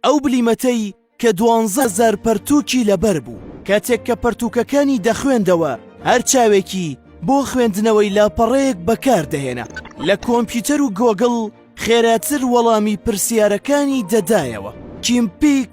ئەو بلیمەتەی کە 12,000 پەرتووکی لەبەر بوو، کاتێک کە پەرتووکەکانی دەخوێندەوە هەر چاوێکی بۆ خوێندنەوەی لاپەڕەیەک بەکار دەهێنا، لە کۆمپیوتەر و گۆگڵ خێراتر وەڵامی پرسیارەکانی دەدایەوە. کیم پیک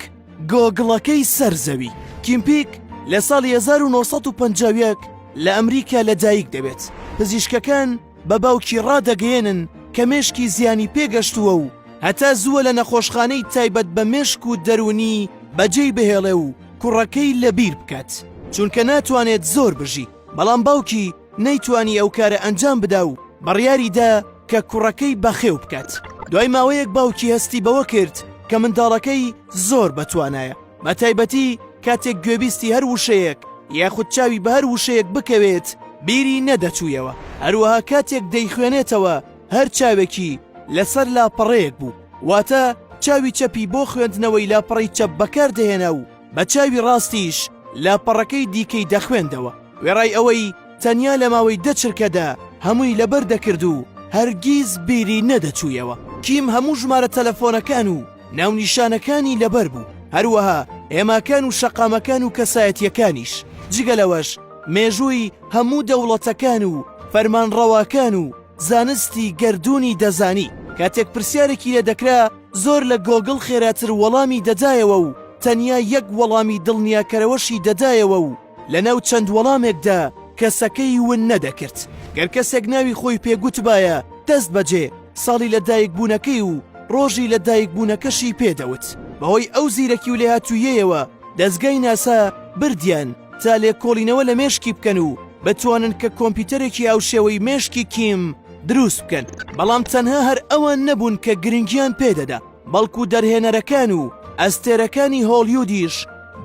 گۆگڵەکەی سەر زەوی. کیم پیک لە ساڵی 1951 لە ئەمریکا لەدایک دەبێت. پزیشکەکان بە باوکی ڕادەگەیەنن کە مێشکی زیانی پێگەشتووە و هەتا زووە لە نەخۆشخانەی تایبەت بە مێشک و دەروونی بەجێی بهێڵێ و کوڕەکەی لەبیر بکات چونکە ناتوانێت زۆر بژی، بەڵام باوکی نەیتوانی ئەو کارە ئەنجام بدا و بڕیاری دا کە کوڕەکەی بەخێو بکات. دوای ماوەیەک باوکی هەستی بەوە کرد کە منداڵەکەی زۆر بەتوانایە، بەتایبەتی کاتێک گوێبیستی هەر وشەیەک یاخود چاوی بە هەر وشەیەک بکەوێت بیری نەدەچوویەوە، هەروەها کاتێک دەیخوێنێتەوە هەر چاوێکی لەسەر لاپەڕەیەک بوو، واتە چاوی چەپی بۆ خوێندنەوەی لاپەڕەی چەپ بەکاردەهێنا و بە چاوی ڕاستیش لاپەڕەکەی دیکەی دەخوێندەوە، وێڕای ئەوەی تەنیا لە ماوەی دە چرکەدا هەمووی لەبەر دەکرد و هەرگیز بیری نەدەچوویەوە. کیم هەموو ژمارە تەلەفۆنەکان و ناونیشانەکانی لەبەر بوو، هەروەها هێماکان و شەقامەکان و کەسایەتییەکانیش، جگە لەوەش مێژووی هەموو دەوڵەتەکان و فەرمانڕەواکان و زانستی گەردوونی دەزانی، کاتێک پرسیارێکی لێ دەکرا زۆر لە گۆگڵ خێراتر وەڵامی دەدایەوە و تەنیا یەک وەڵامی دڵنیاکەرەوەشی دەدایەوە و لەناو چەند وەڵامێکدا کەسەکەی ون نەدەکرد. گەر کەسێک ناوی خۆی پێ گوتبایە دەست بەجێ ساڵی لە دایک بوونەکەی و ڕۆژی لە دایک بوونەکەشی پێ دەوت. بەهۆی ئەو زیرەکی و لێهاتووییەیەوە دەزگای ناسا بردیان تا لێکۆڵینەوە لە مێشکی بکەن و بتوانن کە کۆمپیوتەرێکی هاوشێوەی مێشکی کیم دروست بکەن. بەڵام تەنها هەر ئەوان نەبوون کە گرنگیان پێ دەدا، بەڵکو دەرهێنەرەکان و ئەستێرەکانی هۆڵیودیش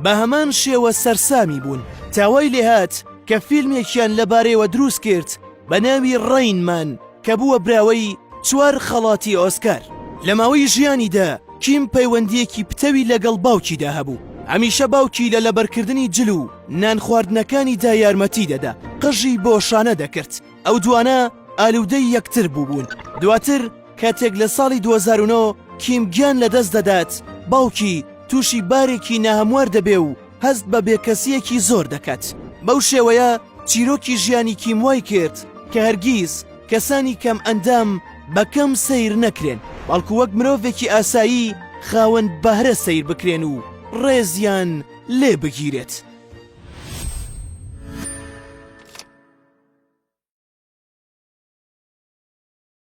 بە هەمان شێوە سەرسامی بوون تا وای لێهات کە فیلمێکیان لەبارەیەوە دروست کرد بە ناوی ڕەین مان کە بووە براوەی چوار خەڵاتی ئۆسکار. لە ماوەی ژیانیدا کیم پەیوەندییەکی پتەوی لەگەڵ باوکیدا هەبوو، هەمیشە باوکی لە لەبەرکردنی جل و نانخواردنەکانیدا یارمەتی دەدا، قژی بۆ شانە دەکرد، ئەو دوانە ئالوودەی یەکتر بووبوون. دواتر کاتێک لە ساڵی 2009 کیم گیان لەدەست دەدات، باوکی تووشی بارێکی ناهەموار دەبێ و هەست بە بێکەسییەکی زۆر دەکات. بەو شێوەیە چیرۆکی ژیانی کیم وای کرد کە هەرگیز کەسانی کەم ئەندام بە کەم سەیر نەکرێن، بەڵکو وەک مرۆڤێکی ئاسایی خاوەن بەهرە سەیر بکرێن و ڕێزیان لێ بگیرێت.